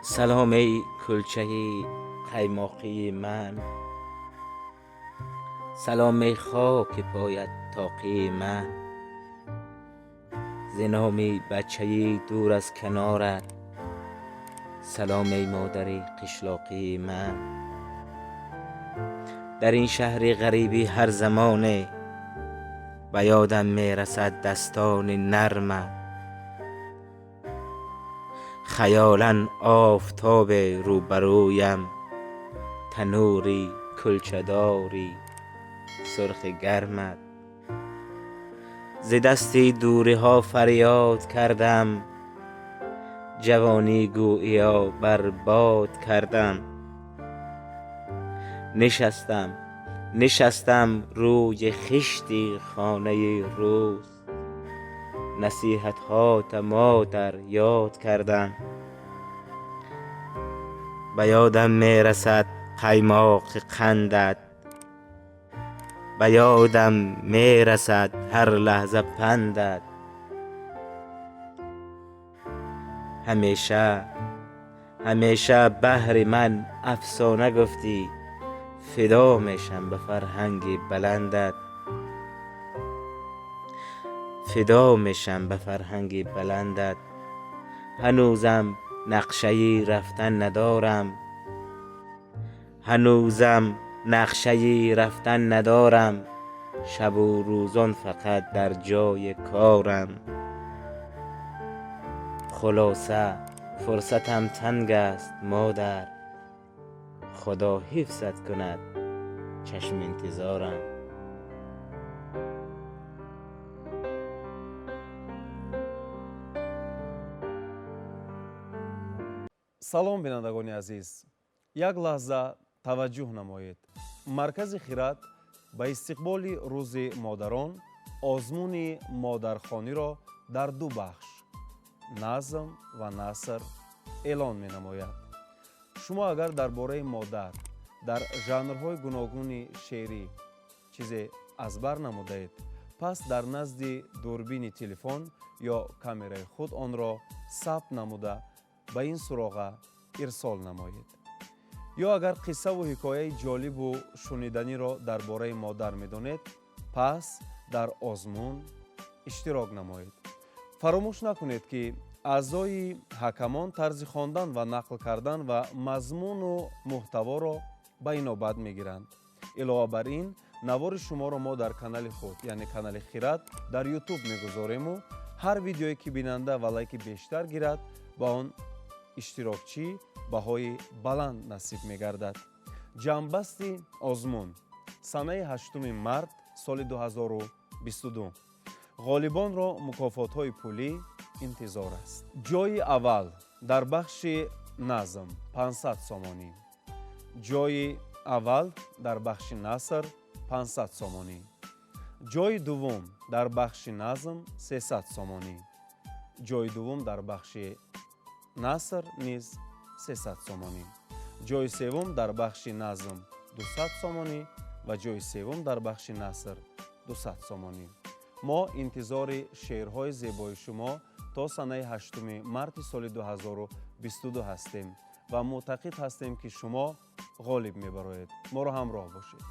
Салом, эй кулчаи қаймоқии ман, салом, эй хоки поят тоқии ман. Зи номи бачаи дур аз канорат, салом, эй модари қишлоқии ман. Дар ин шаҳри ғарибӣ ҳар замоне ба ёдам мерасад дастони нармат. Хаёлан офтобе рӯбарӯям, танӯри кулчадори сурхи гармат. Зи дасти дуриҳо фарёд кардам, ҷавонӣ гӯиё бар бод кардам. Нишастам, нишастам рӯи хишти хонаи рӯз, насиҳатҳота, модар, ёд кардам. Ба ёдам мерасад қаймоқи қандат, ба ёдам мерасад ҳар лаҳза пандат. Ҳамеша, ҳамеша баҳри ман афсона гуфтӣ, фидо мешам ба фарҳанги баландат, фидо мешам ба фарҳанги баландат. Ҳанӯзам нақшаи рафтан надорам, ҳанӯзам нақшаи рафтан надорам, шабу рӯзон фақат дар ҷои корам. Хулоса, фурсатам танг аст, модар, Худо ҳифзат кунад, чашми интизорам. Салом, бинандагони азиз! Як лаҳза таваҷҷӯҳ намоед. Маркази Хират ба истиқболи Рӯзи модарон озмуни модархониро дар ду бахш, назм ва наср, эълон менамояд. Шумо агар дар бораи модар дар жанрҳои гуногуни шеърӣ чизе аз бар намудаед, пас дар назди дурбини телефон ё камераи худ онро сабт намуда, ба ин суроға ирсол намоед. Ё агар қиссаву ҳикояи ҷолибу шуниданиро дар бораи модар медонед, пас дар озмун иштирок намоед. Фаромӯш накунед, ки аъзои ҳакамон тарзи хондан ва нақл кардан ва мазмуну муҳтаворо ба инобат мегиранд. Илова бар ин, навори шуморо мо дар канали худ, яъне канали Хират дар Ютуб, мегузорему ҳар видеое ки бинанда ва лайки бештар гирад, ба он иштирокчӣ баҳои баланд насиб мегардад. Ҷамъбасти озмун санаи 8 март соли 2022. Ғолибонро мукофотҳои пулӣ интизор аст. Ҷойи аввал дар бахши назм 500 сомонӣ, ҷойи аввал дар бахши наср 500 сомонӣ, ҷойи дуввум дар бахши назм 300 сомонӣ, ҷойи дуввум дар бахши наср низ 300 сомонӣ, ҷойи севум дар бахши назм 200 сомонӣ ва ҷойи севум дар бахши наср 200 сомонӣ. Мо интизори шеърҳои зебои шумо то санаи 8 марти соли 2022 ҳастем ва мӯътақид ҳастем, ки шумо ғолиб мебароед. Моро ҳамроҳ бошед.